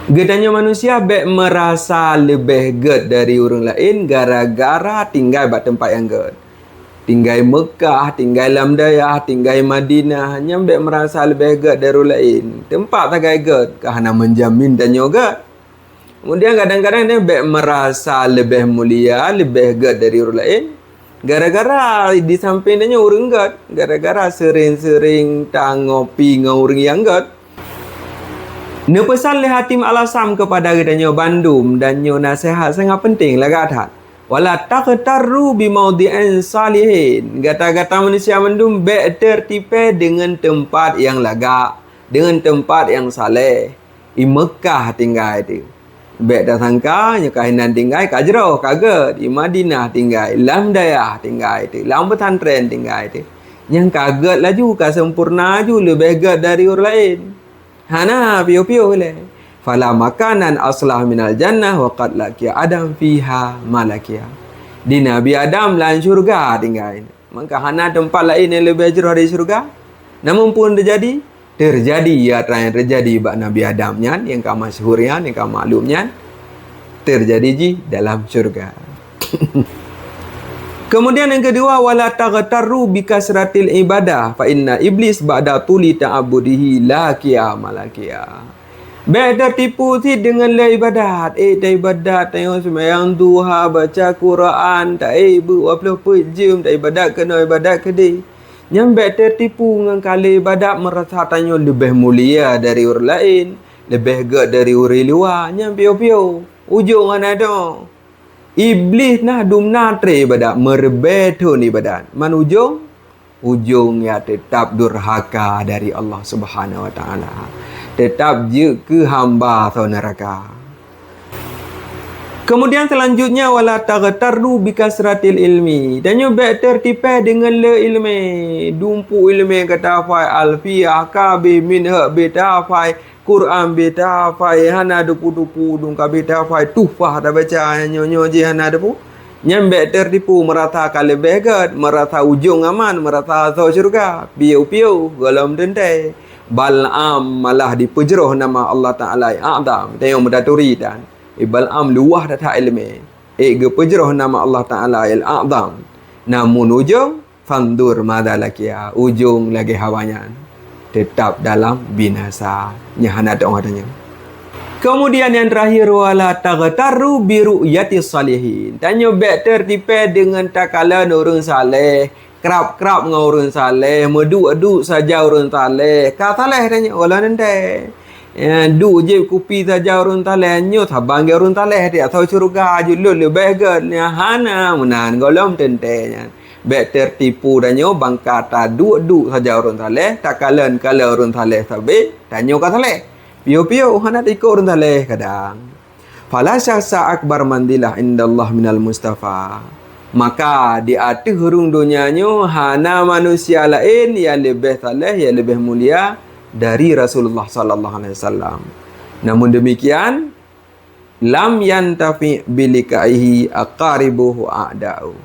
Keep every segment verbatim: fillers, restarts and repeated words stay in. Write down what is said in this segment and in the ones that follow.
Geutanyoe manusia bék meurasa leubeh gét dari ureuëng laén gara-gara tinggai bak teumpat nyang gét. Tinggai Meukah, tinggai lam dayah, tinggai Madinah, nyan bék meurasa leubeh gét dari ureuëng laén. Teumpat sagai gét, ka hana meujamin tanyoe gét. Kemudian kadang-kadang dia bék meurasa leubeh mulia, leubeh gét dari ureuëng laén. Gara-gara di samping tanyoe ureuëng gét, gara-gara sering-sering tangopi ngon ureuëng nyang gét. Neupeusan lé Hatim Al-Asam keupada geutanyoe bandum dan nyoe naseuhat sangat penting lagak that. Wala taghtarru bi maudhi'in salihin. Gata-gata manusia mandum bék teurtipée deungon teumpat nyang lagak, deungon teumpat nyang saleh. I Meukah tinggai teuh. Bék tasangka nyoe ka hinan tinggai ka jroh, ka gét. I Madinah tinggai, lam dayah tinggai teuh, lam pesantren tinggai teuh. Nyang ka gét laju, ka sempurna laju, leubeh gét dari ureuëng laén. Hana piôh-piôh lé. Fala makanan aslah minal jannah wa qad laqiya Adam fiha ma laqiya. Di Nabi Adam lam syurga tinggai. Maka hana teumpat laén nyang leubeh jroh dari syurga. Namun pun teujadi, teujadi ya atra nyang teujadi bak Nabi Adam nyan, nyang ka masyhur nyan, nyang ka maklum nyan, teujadi jih dalam syurga. Kemudian yang kedua, wala taghtarru bi kasratil ibadah, fa inna iblis ba'da tuli ta'abbudihi laqiya ma laqiya. Bék teutipu cit deungon lé ibadat. Eh, taibadat, tanyoe seumayang duha, baca Quran, taék beuet dua ploh peuet jeuem, taibadat keunoe, ibadat keudeh. Nyan bék teutipu ngon ka lé ibadat meurasa tanyoe leubeh mulia dari ureuëng laén, leubeh gét dari ureuëng luwa. Nyan piôh-piôh. Ujong hana dong. Iblih na dum na tré ibadat, meureubée thon ibadat. Man ujong, ujong ya teutap durhaka dari Allah Subhanahu Wa Taala. Teutap jeuet keu hamba soe neuraka. Kemudian selanjutnya, wala taghtarru bi kasratil ilmi. Tanyoe bék teutipée deungon le ileumé. Dumpu ileumé ka tahafai Alfiyah, ka beh Minhaj beh tahafai, Quran beh tahafai, hana dupu-dupu dum ka beh tahafai, Tuhfah tabaca, nyoe-nyoe jih hana dupu. Nyan bék teutipu, meurasa ka leubeh gét, meurasa ujong aman, meurasa asoe syeuruga. Piôh-piôh, gohlom teuntée. Bal'am malah dipeujroh nama Allah Taala Al-A'zam. Tanyoe meutaturi tan. Eh, Bal'am luwah that-that ileumé. Eh, geupeujroh nama Allah Taala Al-A'zam. Namun ujong, fandur madza laqiya, ujong lagée hawa nyan, teutap dalam binasa. Nyan hana teuong tanyoe. Kemudian yang terakhir, wala taghtarru bi ru'yati shalihin. Tanyoe bék teutipée deungon takalon ureuëng saleh, krab-krab ngon ureuëng saleh, meuduek-duek saja ureuëng saleh. Ka saleh tanyoe, wala neuntée. Ya, duek jieb kupi saja ureuëng saleh, nyoe saban gét ureuëng saleh, di asoe syeuruga, jeuet lôn leubeh gét. Nyan hana meunan, gohlom teuntée nyan. Bék teutipu tanyoe, ban ka taduek-duek saja ureuëng saleh, takalon-kalon ureuëng saleh sabe, tanyoe ka saleh. Piôh-piôh hana taikot ureuëng saleh kadang. Fala syakhsa akbar manzilah indallah minal Mustafa. Maka di ateueh rhueng donya nyoe hana manusia laén nyang leubeh saleh, nyang leubeh mulia dari Rasulullah sallallahu alaihi wasallam. Namun demikian, lam yantafi biliqaihi aqaribuhu wa a'da'u.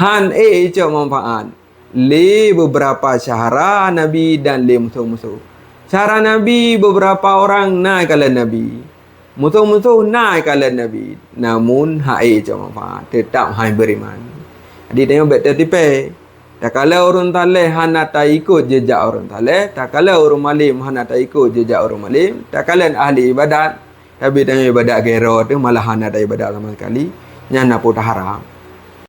Han ék icok manfaat lé beberapa syahara Nabi dan lé musoh-musoh. Syahara Nabi, beberapa orang na ikalon Nabi. Musoh-musoh na ikalon Nabi. Namun han ék icok manfaat, teutap han beriman. Jadi tanyoe bék teutipée. Takalon ureuëng saleh hana taikot jeujak ureuëng saleh, takalon ureuëng malem hana taikot jeujak ureuëng malem, takalon ahli ibadat, tapi tanyoe ibadat gero teuh malah hana taibadat sama sekali, nyan na peue haram.